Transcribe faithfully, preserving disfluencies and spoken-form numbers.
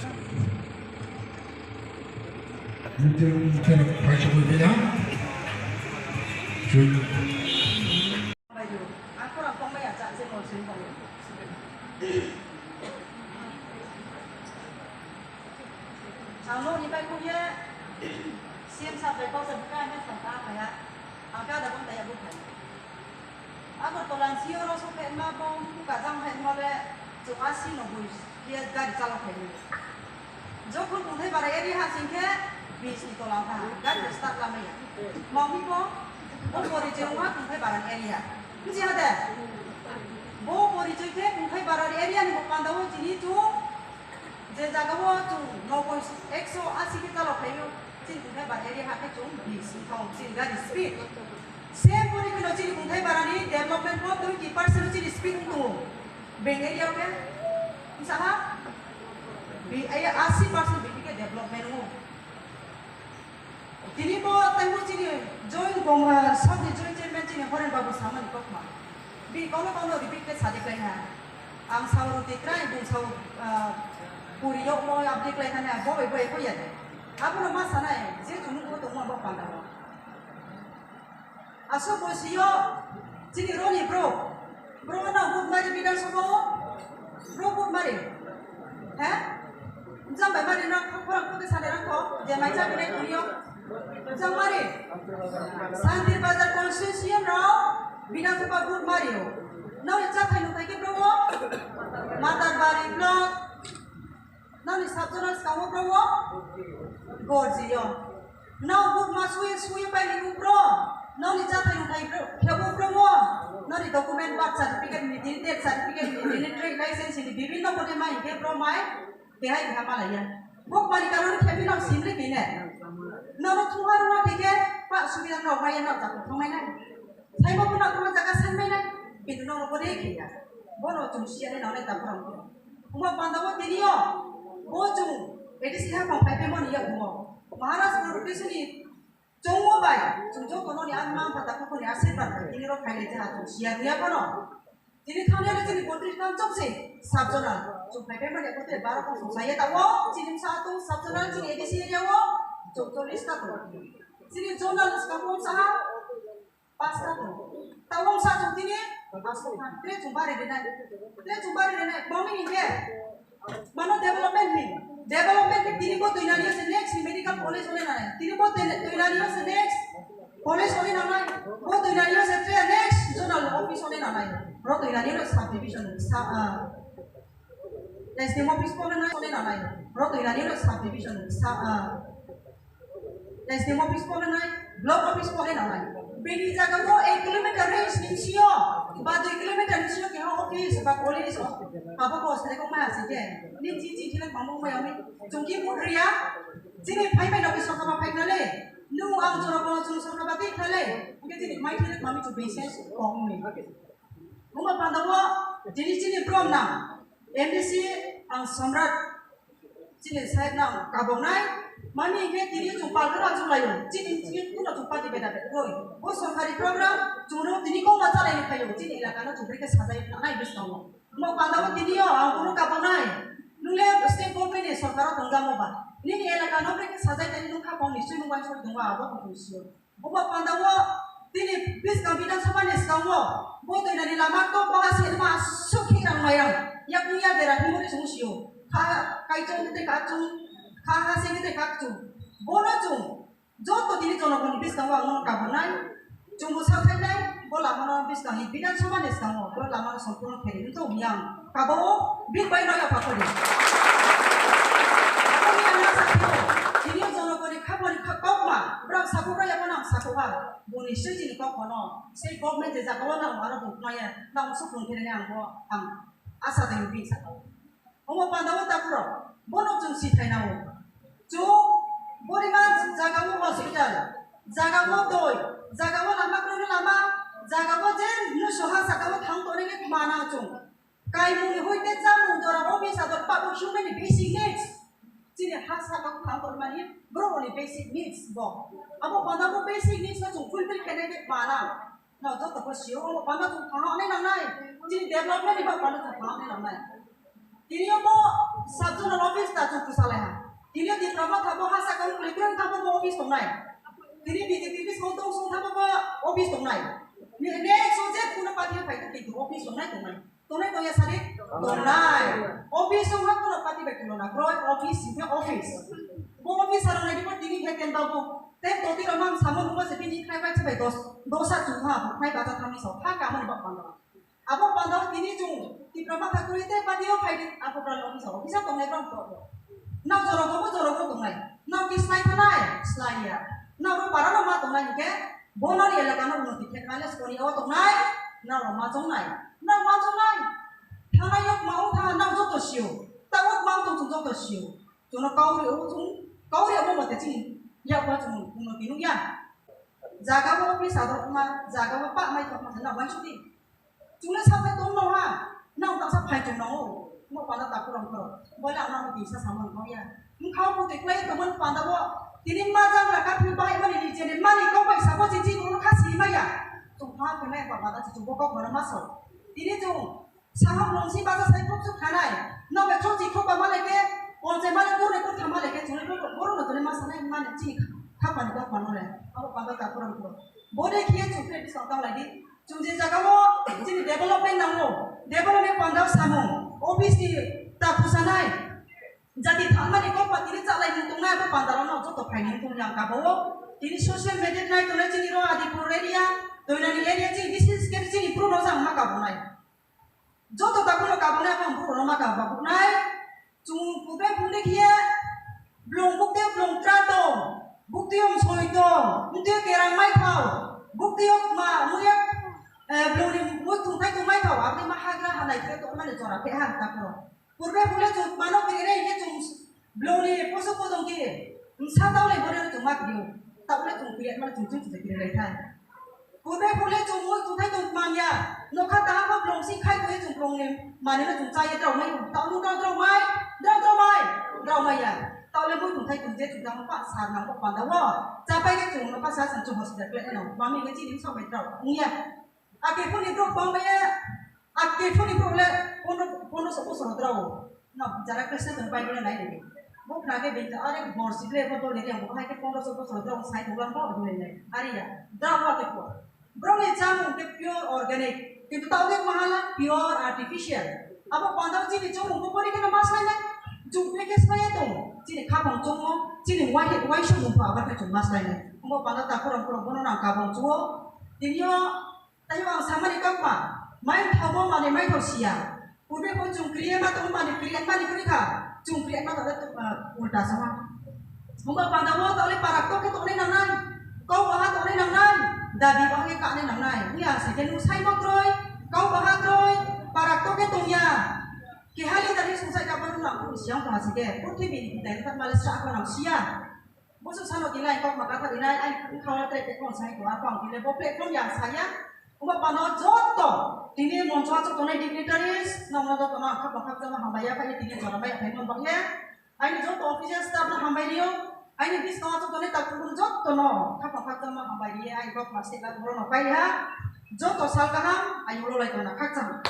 Video khe paisugwi phaina. Ang khorang tongmaya cha je mo sini tong. Ang no ni bai kuye C M sir bai kok sa buka ame thang ta kaya. Ang ka da bang ta ya bukai. Agartala ni sio ro sok phaima bo kajang phaima le chwng asi noboi khe gari chalok phaio. Jokhon Kungthaibara area ha sing khe bis ni tola wngkha, gari start lamaya. Mangmi bo bo porichoi wngkha Kungthaibara ni area. Buji ha de? Bo porichoi khe Kungthaibara ni area ni bo panda o chini chwng je jaga o chwng noboi, ekso asi khe chalok phaio. Chini Kungthaibara area ha khe chwng bis wngkha chini gari speed. Same pori kheno chini Kungthaibara ni development bo twenty percent chini speed wng tongo. Beng area o khe bwsa ha? Bi-, ai, asi percent bini khe development wngo. Tini bo taibo chini joint gom-, ah, South ni joint chairman chini Horen Babu samani kokma. Bi kono kono repeat khe sadi klai ha. Ang sao roti krai, bung sao, ah, puri yok mo abdi klai thani, bo bai bo eko ya de. Abono ma sanai, je chunu ko tongma bo panda bo. Aswk bo sio chini roni bro. Bro na vote mari Bidhan Sabha o. Bro vote mari. He? Jang bai mari na khorang khorang sade rang ko. Je mai cha bidai tuni o. Jang mari. Santir Bazar constituency no Bidhan Sabha vote mari o. No cha thai no thai ke bro o. Matarbari block. Nani sabjona skango bro o gorji yo. Nao buk ma suye suye pai ni bro. Nani jathai uthai bro. Khebo bro o. Nani document, birth certificate ni din, death certificate ni din, trade license ni bibhinno kote mai ke bro mai. Behai beha malaya. Buk mani karon khebi nao simri bine. Nano thungha ruma dike pa subida nao maya nao jato thangmai nai. Saimo buna buna jaga sanmai nai. Kintu nao kote khiya. Bono chungsiya nai nao nai tapurang. Omo pandabo tini o, bo chwng A D C haphang phai phaimani yagumo. Maharaj Production ni chwngmo bai, chwng jotono ni ang ma pha takhuk ni asirwad bai, tini rok phailai jaha chwng siya riya phano. Tini thangya le chini bontri khan chokse, sabjona, chwng phai phaimani yago tei baro kong chwng saya ta o, chini bwsa tung sabjona chini A D C area o, chwng chollish ta tung. Chini zonal swkang kong saha, Pasta to. Tawong sa chong tini. Tre chong bari denai. Tre chong bari denai. Bomi ni ke. Mano development ni. Development ni tini bo tuinani ase next medical college ole nanai. Tini bo tuinani ase next college ole nanai. Bo tuinani ase tre next zonal office ole nanai. Ro tuinani ase subdivision sa, ah, S D M office pole nai, pole nai. Ro tuinani ro subdivision sa, ah, S D M office pole nai, block office pole nai. Bini jaga o ek kilometer range ni sio, ba dui kilometer ni sio keha office ba college o. Abo ko sele ko ma ase ke. Ni chi chi thile mamung ma yami. Chungki mudriya. Chini phai phai no ki sokha ma phai nale. Nu ang choro ko chung sokha ba ti khale. Ke chini mai thile mami chu base ko ni. Omo pandao tini chini brom na M D C ang Samrat chini side na kabongnai. Mani hingke tini chwng palkar achuk laio. Chini chini kuno chwng party beda beda roi. Bo sorkari program chwngno tini kongma chalai ni phaio. Chini elaka no chwng brike sajai nai bwskango. Omo pandao tini o ang kuno kabongnai. Nungle state government ni sorkaro tongjamo ba. Nini elaka no brike sajai tani nukha kong ni sui nungwan soi tongwa abo kong sio. Omo pandao tini bwskang Bidhan Sabha ni skango bo tuinani lama to boha se ma sukhi rang mairang yakung ya dera himori sung sio. Kha kaichung tei kachung, kha hasing tei kachung. Bono chung joto tini jonogoni bwskango ang nono kabunai. Chungbo sakhainai bo lama no bwskang ni Bidhan Sabha ni skango bo lama no sompurno kherwi wngtong hwnwi ang Kabo o bini bai no yapha kori. Aboni ang asa khe o, tini o jonogoni khapani kha kokma, borok sabugra yapha no ang sakoha, boni sui chini kok bono, sei government je jaga o nang aro bung maya, nang suk bung khe ang bo, ang asa de bini saka o. Omo panda o ta borok, bono chwng si thai na o. Chwng boriman jaga o hospital, jaga o doi, jaga o lama kwrwngni lama, jaga o je nusu ha saka o thang tonwi khe mana chwng. Kaimung ni hoite chamung jora o bisa dor pabo human ni basic needs. Chini ha saka o thang tonmani borok ni basic needs bo. Abo panda bo basic needs no chwng fulfill khainai de mana. No joto ko sio omo panda chwng thang onai nangnai. Chini development ni bo panda chwng thang onai nangnai. Tini omo sub zonal office ta chwng Tamo thabo ha sakang kwlwi kwrwng thabo bo office tongnai. Tini B J P office ko tong song thabo bo office tongnai. Ni next o je kuno party phai khe kintu office tongnai tongnai. Tongnai tongya sari? Tongnai. Office o ha kuno party bai kuno na. Kroi office, singkhe office. Bo office sarang nai bo tini he ten babu. Ten toti rok mang samo nungma se bini khai bai se bai dos, dosa chungha khai bata thani so. Ha kamani bak panda. Abo panda tini chung Tipra Motha kwrwi tei party o phai di. Abo bra office o. Office o tongnai bang to. Na jorogo bo jorogo tongnai. Na ki slai thanai, slai ya. Na ro para no ma tongnai hingke. Bono ni elaka no unnoti khe kale skoni o tongnai, na rok ma chongnai, na ma chongnai. Thanai yok ma o tha na joto sio, ta ok ma tong joto sio. Jono kauri o chung, kauri abo mate chini, ya kwa chung unnoti nung ya. Jaga bo office ado ma, jaga bo pa mai tong ma na wan chuti. Chungle sapai tong no ha, nang taksa phai tong no, mo pala ta kurang koro, bola ang nang bisa samang kau ya. Mkha bo te klai tong man panda bo, tini ma jang la ka phi bai mani ni jene mani kau bai sabo chichi ko kha si ma ya. Chung pha ke mai baba da chu bo kok mana maso. Tini chung saham long si baja sai kok chu khanai, no be chong chi kok ba ma le ke, pon se ma le kur ne kur tha ma le ke, chungle ko boro no tole ma sanai ma ne chi kha pa ni kok ma no le, abo panda ta kurang koro. Bo de khiye chung kre bisong tang lai di. Chwng je jagao chini development nango, development pandao samung, office ni ta phusanai, jati thanmani kok patini chalai mung tongnai abo pandarokno joto phaini wng tongya ang kabao. Tini social media nai tongnai chini ro Adipur area, Toinani area chini bises khe chini bru no jang ma kabonai. Joto takhurno kabonai abo ang bru no ma kabonai. Chwng kubui phunde khiye blong bukti blong tra tong, bukti om soi tong, bukti kerang mai thao, bukti ok ma muya, eh, blong ni mui thung thai tong mai thao, abni ma hagra hanai khe tong mani jora phe ha ta kro. Purbe phule chwng mano kire re khe chwng blong ni poso podong khe, sa tao le bore chwng ma krio, tao le chwng kire ma chwng chwng kire re thai. Kubui phule chwng mui kuthai tong manya, nokha kaham bo blong si khai tongwi chwng blong ni manwi no chwng chaya drao mai, tao no drao drao mai, drao drao mai, drao mai ya. Tao le mui kuthai tong je chwng tamo pa sar nang bo panda wo. Chapai khe chwng no pa sa chwng hospital kle no, mami khe chini sok bai drao, wng ya. Ake phone ni drao bang bai ya, ake phone ni problem, kono, kono sok sok drao. No, jara Krishna tong Bible nai ni. Bo khna khe bini are bor sikle bo dole yang bo hai khe pondro so bosor dong sai tong lang bo dole nai. Ari ya. Da wa ke ko. Bro ni chamung ke pure organic. Kintu tau ke mahala pure artificial. Abo pandao chini chamung ko pori kena mas lai nai. Jung pe ke sai tong. Chini khapang chomo, chini wai wai shu mung pa abar ke chung mas lai nai. Bo panda ta kurang kurang bono nang kabang chuo. Tinio Taibo ang samani kokma, mai thabo mani mai thok siya. Purbe ko chwng kriye ma tong mani kriye mani kri kha. Chwng kriye ma tong, ah, ulta sama. Hwnba panda wo tole parak to ke tong nai nang nai. Kau baha tong nai nang nai. Dabi baha ke ka nai nang nai. Ni a se ke nu sai mo kroi. Kau baha kroi. Parak to ke tong ya. Ke hali tari sung sai ka baru nang pun siang pa se ke. Purthimbi ni dai ta male sa ko nang siya. Busu sano tinai kok ma kathar inai, ai khawla tre te kon sai ko, apang tile bo platform yang saya. Uma pano joto tini moncho achuk tonai dignitaries, nang no joto no khap khap jama hambai ya, phai tini jora bai phai mon bang ya. Aini joto official staff no hambai rio, aini bis no achuk tonai tak pun joto no khap khap jama hambai ria, ai kok ma se ka boro no pai ha. Joto sal kaham, ai ulo lai tona khak jama.